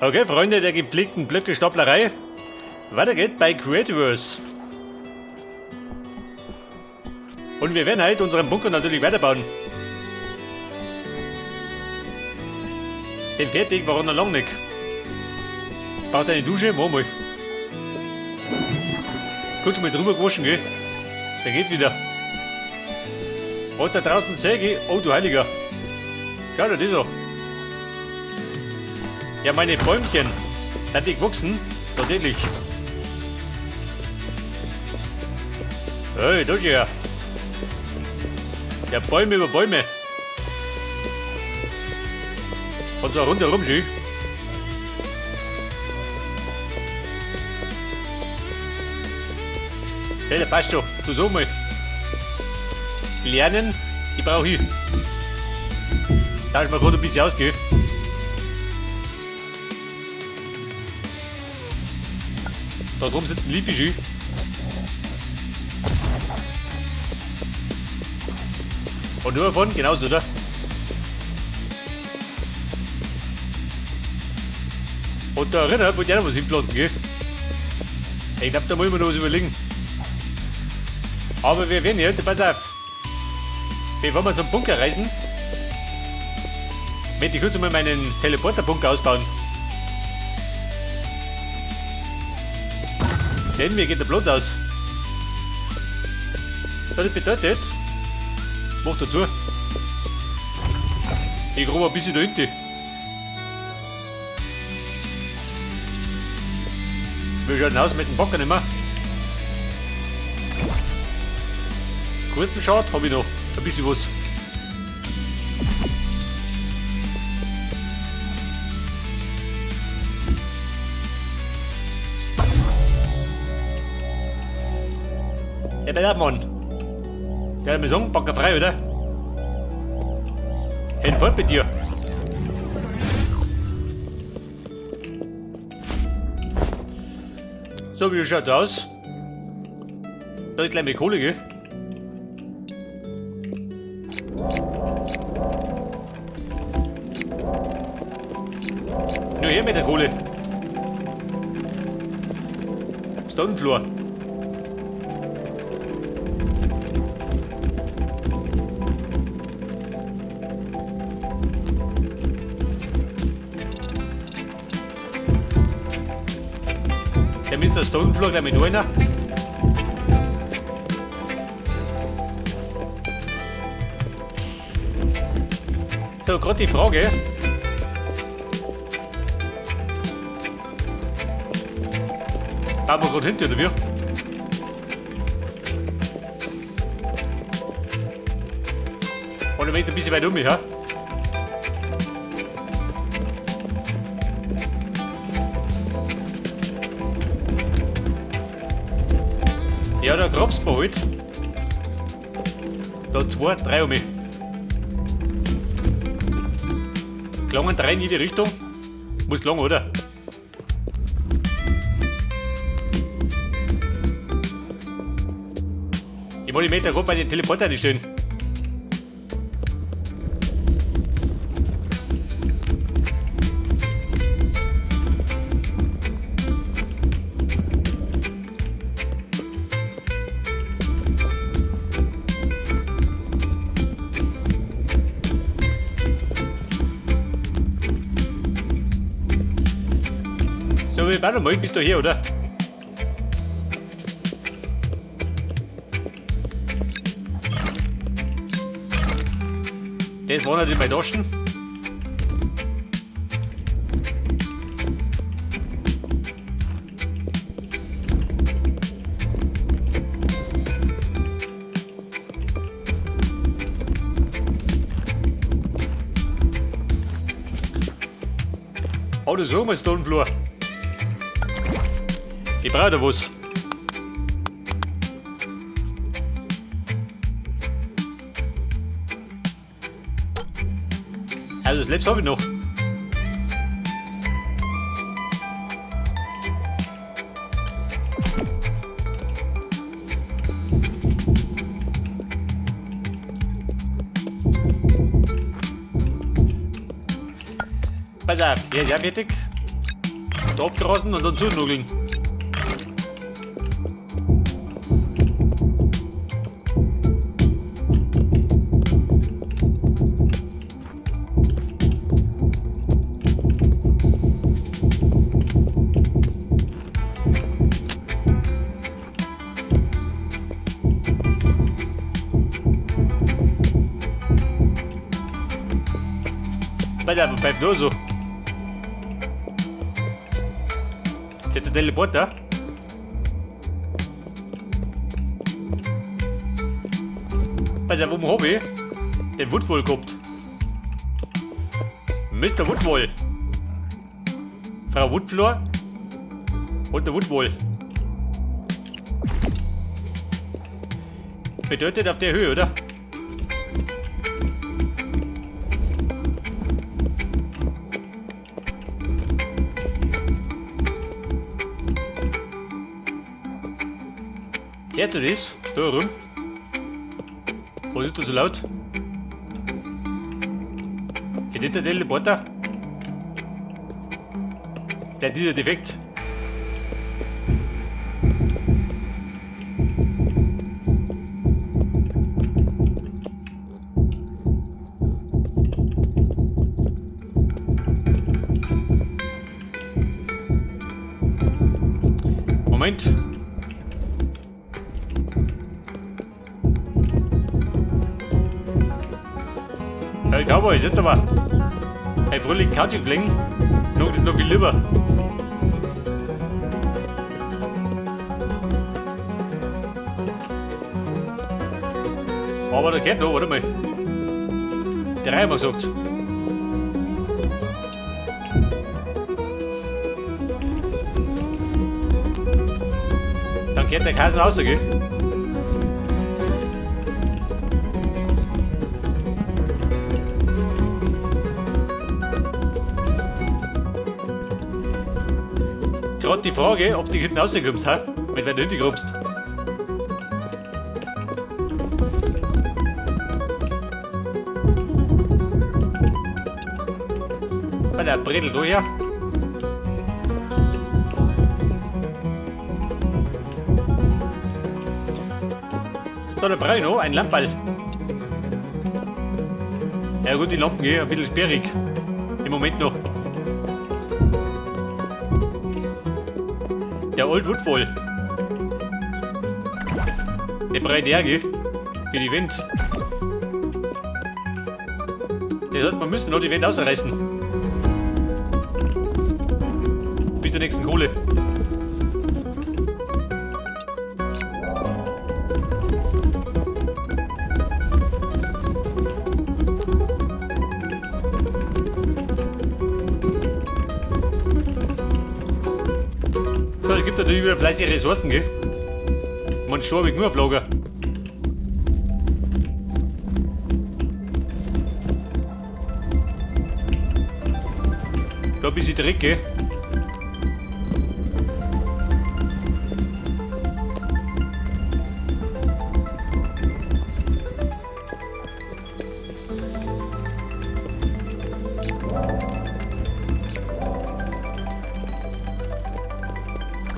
Okay, Freunde der gepflegten Blöcke-Staplerei. Weiter geht's bei Creativerse. Und wir werden heute unseren Bunker natürlich weiterbauen. Denn fertig war er noch lange nicht. Braucht eine Dusche? Mach mal. Kurz mal drüber gewaschen, gell? Der geht wieder. Und da draußen sehe ich, oh du Heiliger. Schau dir das an. Ja, meine Bäumchen, sind die gewachsen? Tatsächlich. Hey, da ist ja. Ja, Bäume über Bäume. Und so rundherum schön. Hey, der passt schon. Du so mal. Lernen, die brauche ich. Da ist mir gerade ein bisschen ausgehen. Da drum sind ein Liefischi. Und nur davon, genauso, oder? Und da erinnert, wollte ich auch noch was hinpflanzen, gell? Ich glaub, da muss ich mir noch was überlegen. Aber wir werden jetzt, pass auf. Bevor wir zum Bunker reisen, möchte ich kurz mal meinen Teleporter-Bunker ausbauen. Denn mir geht der Platz aus. Das bedeutet, mach dazu. Ich grabe ein bisschen da hinten. Wir schauen aus mit dem Bagger nicht mehr. Kurzen Schad habe ich noch. Ein bisschen was. Ja, bei der Mann. Ja, wir sagen, Bagger frei, oder? Hinfort mit dir. So, wie schaut das aus? Da ist gleich mit Kohle, gell? Nur her mit der Kohle. Stonefloor. Der Mister Stonefloor gleich mit einer. So, grad die Frage. Bauen wir grad hinter, oder wie? Oder wenn ich ein bisschen weit um mich, ja? Ja, da grabst du halt. Da 2, 3 um mich. Klangen 3 in jede Richtung. Muss lang, oder? Ich wollte die Meter gerade bei den Teleporter nicht stehen. So, wir bauen mal, bist du hier, oder? Das war nicht in meinen Taschen. Oh, das ist auch mal Stonefloor. Ich brauche da was. Also das letzte habe ich noch. Pass auf, hier ist ja fertig. Da abgrasen und dann zunugeln. Bei der bleibt nur so. Der Teleporter. Bei der wo hab ich den Woodwall gehabt. Mr. Woodwall. Frau Woodfloor und der Woodwall. Bedeutet auf der Höhe, oder? Hört du das? Da rum? Was ist da so laut? Ist das der Teleporter? Der dieser defekt. Moment. Hey Cowboy, sitz aber. Hey Fröhlich Couch gelingen. Noch viel lieber. Aber der geht noch, warte mal. Der haben wir gesagt. Dann geht der Kassen raus, gell? Gerade die Frage, ob du hinten rauskommst, ha? Mit wer du hinten kommst. Bei der Bredel da her. So, da brauche ich noch einen Lamperl. Ja gut, die Lampen gehen ein bisschen sperrig. Im Moment noch. Der Old Woodwall. Der breit her, gell? Für die Wind. Das heißt, wir müssen noch die Wind ausreißen. Bis zur nächsten Kohle. So, es gibt natürlich wieder fleißige Ressourcen, gell? Man, schon hab ich nur auf Lager. Da ein bisschen Dreck, gell?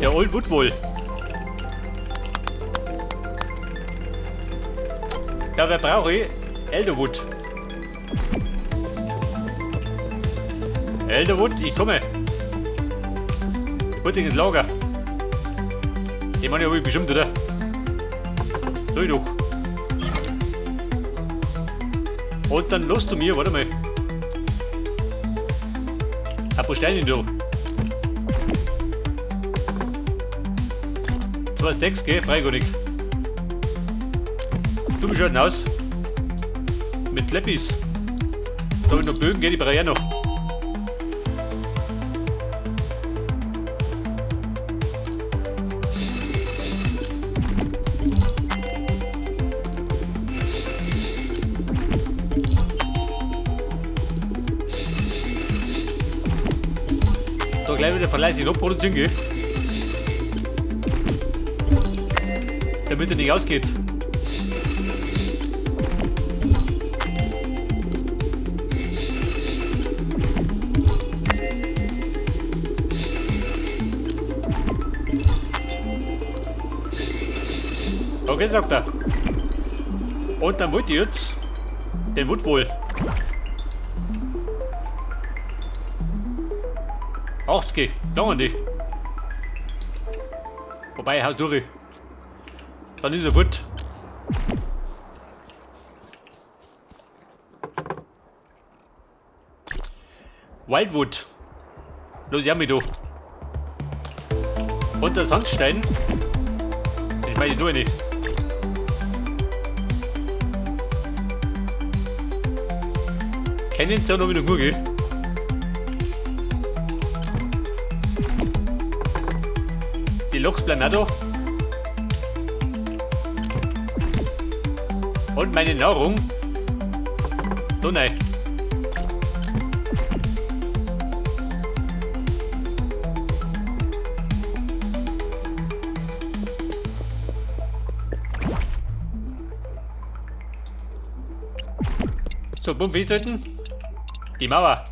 Der Old Woodwall. Ja, wer brauche ich? Elderwood. Elderwood, ich komme. Gut ins Lager. Ich meine, habe ich bestimmt, oder? So ich doch. Und dann lass du mir, warte mal. Ein paar Steine da. 2 Stacks, gell? Freiganig. Du bist halt aus. Mit Leppis. Da hab ich noch Bögen, gell? Die brauche ich auch noch. So, gleich wieder verleihlich noch produzieren, gell? Damit er nicht ausgeht. Okay, sagt er. Und dann wollt ihr jetzt den Woodwool. 80, lange nicht. Wobei, haus durch. Dann ist er fort. Wildwood. Los, ja mit du. Und der Sandstein. Ich meine, die tue ich nicht. Kennen Sie ja noch wieder gut, gell? Die Loks bleiben auch da. Und meine Nahrung. Da nein. So, bumm, festhalten. Die Mauer.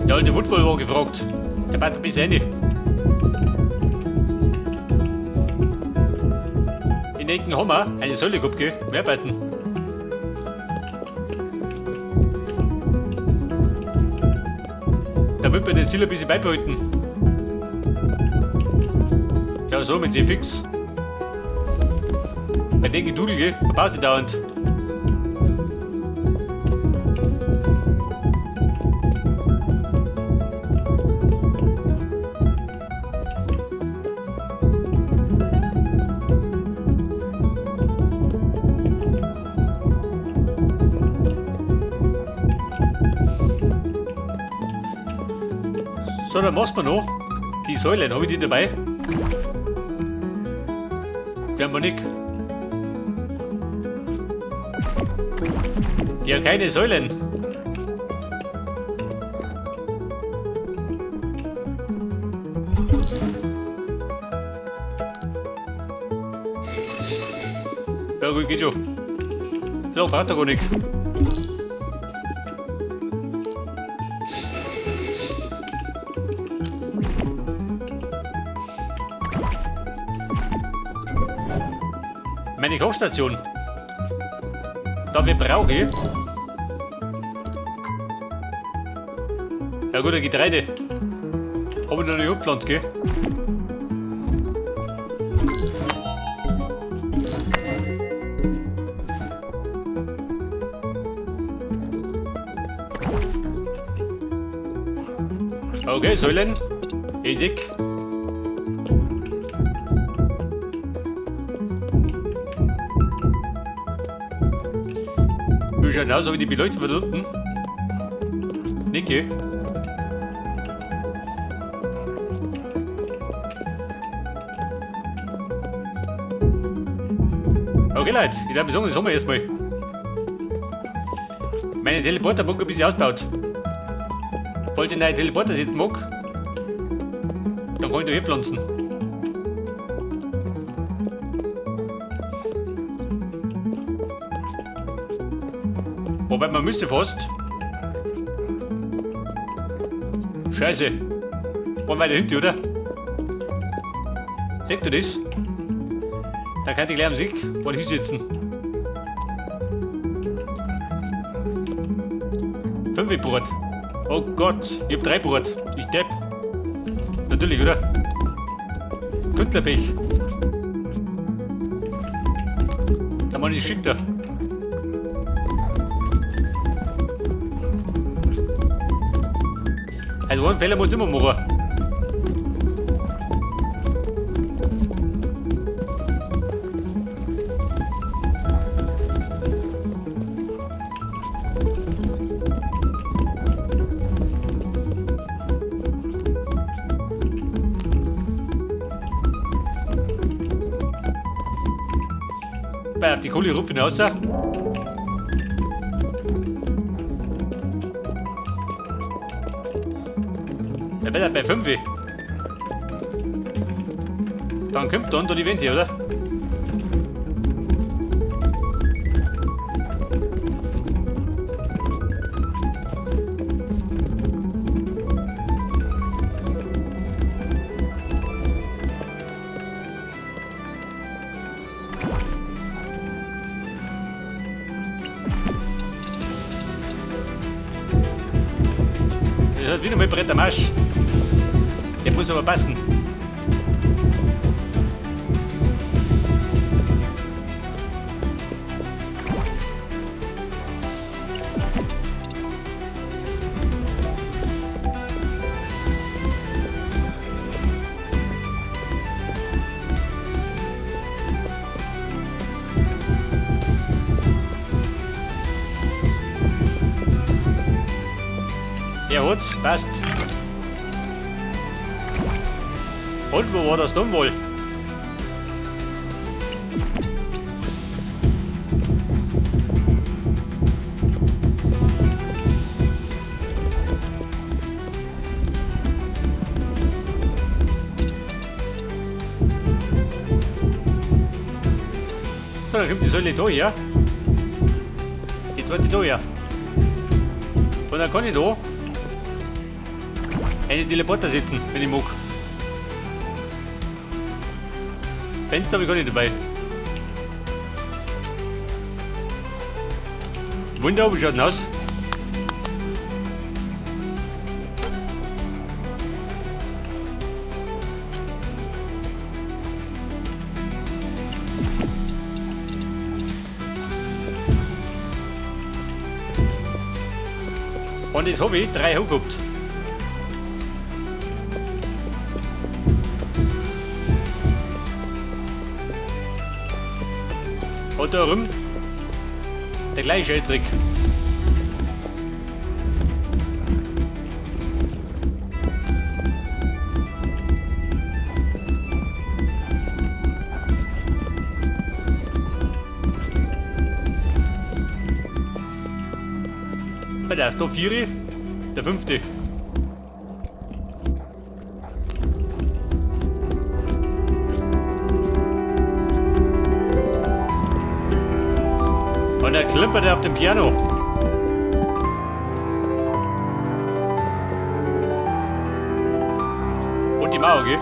Der alte Woodwall war gefragt. Der passt ein bisschen rein. In den Ecken haben wir eine Säule gehabt, gell? Mehr passen. Da wird man den Ziel ein bisschen beibehalten. Ja, so mit fix. Bei dem Gedudel, gell? Verpasst die dauernd. So, dann machst du noch die Säulen. Hab ich die dabei? Die haben wir nicht. Ja, keine Säulen. Ja gut, geht schon. So, braucht er gar nicht. Meine Kochstation. Dafür brauche ich. Ja gut, ein Getreide. Hab ich noch nicht abgepflanzt, gell? Okay, Säulen. Easy. Wie schaut aus, ob ich die Beleuchtung von unten? Nicke. Okay, Leute, ich glaube, das haben wir erstmal. Meine Teleporterbunker ein bisschen ausgebaut. Wollt ihr einen Teleporter setzen mag, dann kann ich da hinpflanzen. Wobei, man müsste fast. Scheiße. Wollen wir weiter hinten, oder? Seht ihr das? Da kann ich gleich am Sieg mal hinsetzen. 5 Brot. Oh Gott, ich hab 3 Brot. Ich depp. Natürlich, oder? Künstlerpech. Da mach ich geschickter. Also einen Fehler muss ich immer machen. Weil auf die Kohle rupfen raus. Der wird bei 5. Dann kommt dann da die Wende, oder? Das ist wieder mal breiter Marsch. Der muss aber passen. Der hat's, passt. Und wo war das dann wohl? So, dann kommt die Säule da her. Die zweite da her. Und dann kann ich da eine Teleporter setzen, wenn ich mag. Fenster habe ich gar nicht dabei. Wunderbar, wie schaut denn aus? Und jetzt habe ich 3 gehabt. Und da rum der gleiche Trick. Bei der da 4, der 5. Und er klimpert auf dem Piano. Und die Mauer, gell?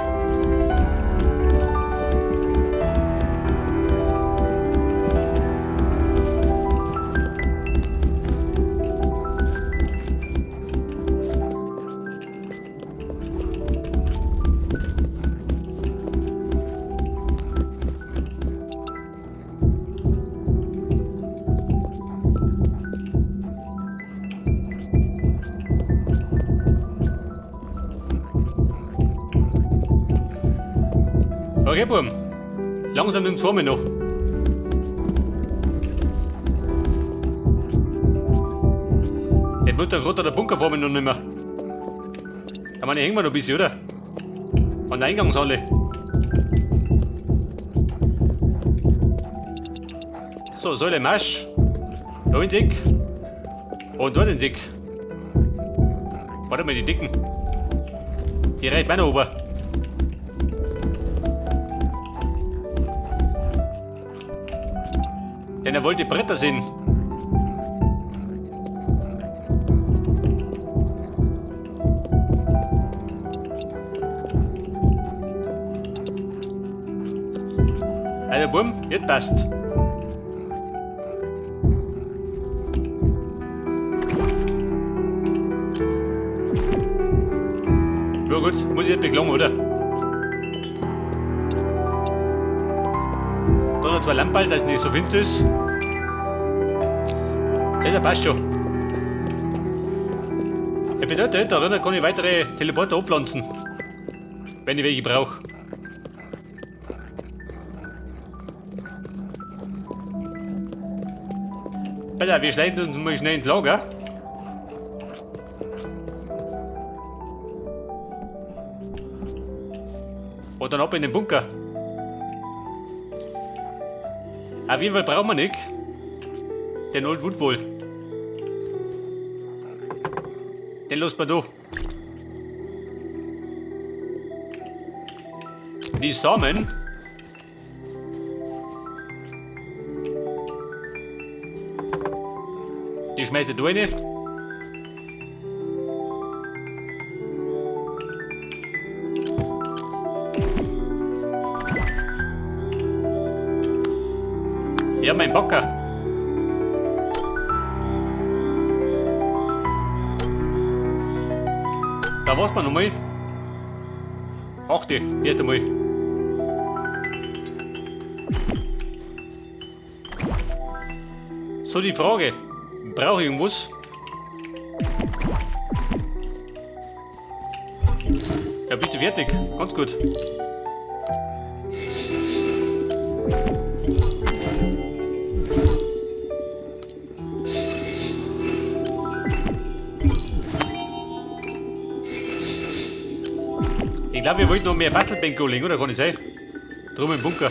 Okay, Buben. Langsam nimmt's vor mir noch. Jetzt muss da gerade der Bunker vor mir noch nicht mehr. Ich meine, hängen wir noch ein bisschen, oder? An der Eingangshalle. So, Säule Marsch. Da ins Eck. Und dort ins Eck. Warte mal, die Dicken. Die reicht mir noch oben. Denn er wollte Bretter sehen. Also bumm, jetzt passt. Ja gut, muss ich nicht beklagen, oder? Da noch 2 Lampen, dass es nicht so windig ist. Ja, das passt schon. Ich bin da drinnen, kann ich weitere Teleporter abpflanzen. Wenn ich welche brauche. Alter, wir schneiden uns mal schnell ins Lager. Und dann ab in den Bunker. Auf jeden Fall brauchen wir nicht. Den Old Wood wohl. Den lassen wir da. Die Samen. Die schmeißt ich da rein. Ja, mein Bocker. Da warten wir nochmal. 8. Erst einmal. So, die Frage. Brauche ich irgendwas? Ja, bist du fertig? Ganz gut. Ich glaube, wir wollten noch mehr Battlebänke anlegen, oder? Kann ich sein? Drum im Bunker.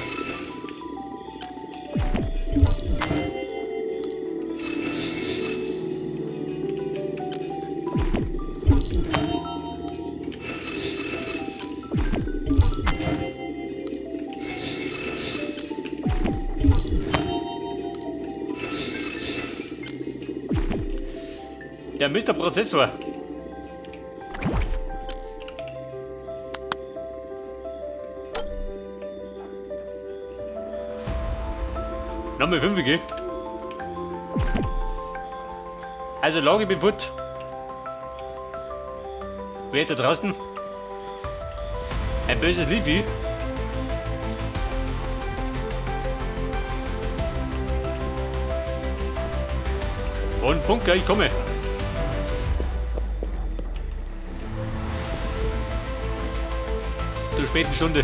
Der Mr. Prozessor. Nochmal 5, gell? Also Lage, ich bin fort. Wer ist da draußen? Ein böses Leafy. Und Bunker, ich komme. Zur späten Stunde.